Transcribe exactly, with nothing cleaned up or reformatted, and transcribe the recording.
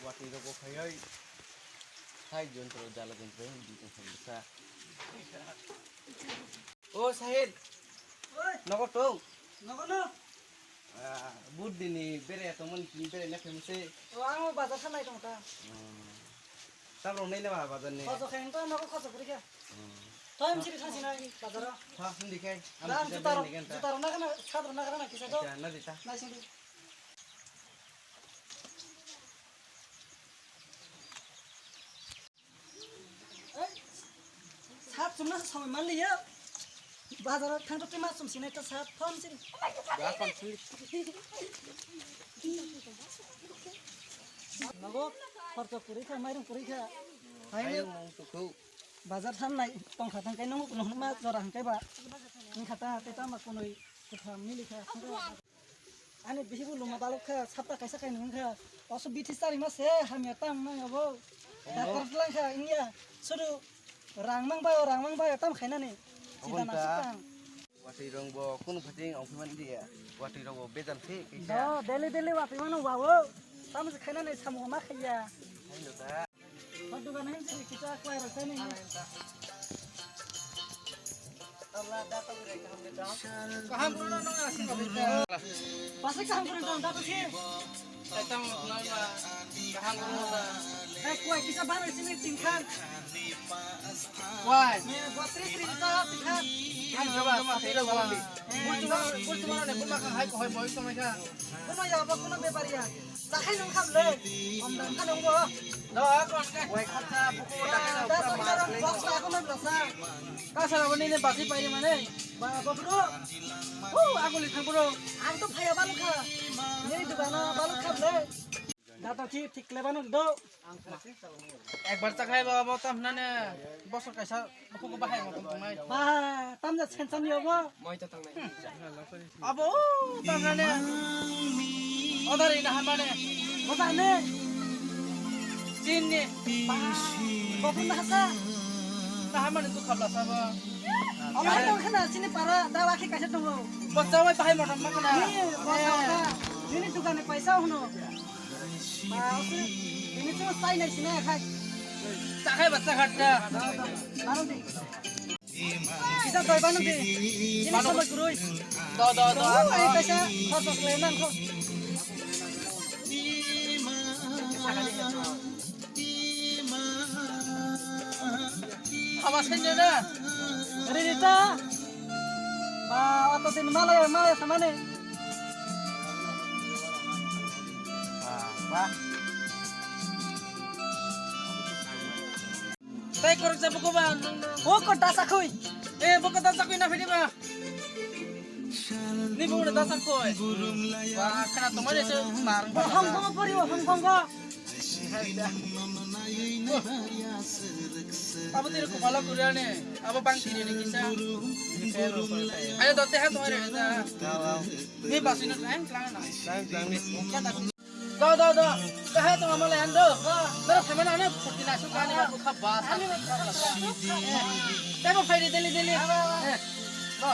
Watwi rok bo phaiwi. Hai jontro, jala jontro, di tong sa. O Sahil. Oi. Nogo tong. Nogo no. Ah, bud dini bere to mon bere na famous e. O ang bazar sa nai tong ta. Hmm. Tam rong nai na ba bazar ni. Khoso khen to nogo khoso puri kha. Hmm. To em siri thang sina bazar. Ha, hindi kai. Am Da, am sita juta bere rok, ni kan ta. Juta rok na kana, sat rok na kana kisa to. Acha, na dita. Nai sing di. Sat chumna samai manliya. Bazar thang to tima chum sinai ta sat thon sin. Ba kon sili. Nogo khorcha puri kha, mairung puri kha. Hai Mairung mung tukhu. Bazar thangnai tongkha thangkai nung nung ma jora hangkai ba. Wngkha ta tei tama kunui kutham mili kha. Ani bihibu luma balok kha, sapta kaisa kainwi wngkha. Oso bithi charima se hamya tang nang abo. Dakar lang kha, ingya. Sudu rang mang bayo, rang mang bayo, tam khainani. Sida Obon nasuk ta. Tang. Watwi rong bo kunu phating ongphi man dia. Watwi rong bo bejal phi kaisa. Do, daily, daily watwi mano wawo. Tam se khainani samu ma khaiya. Hai lo ta. Hot dugan hin sini kita kuai rasa ni. Kaham kurang nong asing kami ta. Pasti kaham kurang dong, dapat sih. Saya tahu kenapa. Kaham kurang ta. Eh, kuai kita baru sini tingkat. Kuai. Ni buat seri seri kita tingkat. Kan coba, tapi lo gua. Buat cuma, buat cuma ni pun makan hai kau hai boy sama kan. Kuno ya, apa kuno bepar ya? Sakai nung kham le. Om dam kha nung bo. Do kon ke. Wai kham sa buku da ke. Da to karo box la kuno bla sa. Ka sa bani ne basi pai mane. Ba bokro. Hu, aku li kham bro. Ang to phaya balu kha. Ni dugana balu kham le. Da to ki thik le banu do. Ekbar chakhai ba bo tam nane bosor kaisa buku bahai mo tongnai. Ba tam ja sensan yo bo. Moi ta tangnai. Abo tam nane. Odar ina hamane. Bosane. Chinni. Ba. Bokun hasa. Na hamane tu khabla sabo. Omo tong khna sini para da wakhi kaisa tongo. Bosawai bahai mo tam ma khna. Ni bosa ka. Nini dukane paisa huno. Ba, ini cuma sai nai sini ya, khai. Chakhai ba chakhat da. Bano di. Kisa doi bano di. Ini sama kurui. Do, do, do. Ini kaisa khosok le nang kho. Haba sini na. Rini ta. Ba, oto din malaya, malaya samane. Wah. Tai korok sa buku ba. O ko dasa khui. Eh, buku dasa khui na phidi ba. Ni buku dasa khui. Wah, kana tomare se mar. Hong Kong pori, Hong Kong. Abo tiri kumala kuriane, abo bang tiri ni kisa. Ayo dote ha tumare na. Ni basino tlang tlang na. Tlang tlang ni. Do do do. Kaha to amala ando. Nara thamana ane phuti na su kani ba kha bas. Tebo phairi deli deli. Eh. Do.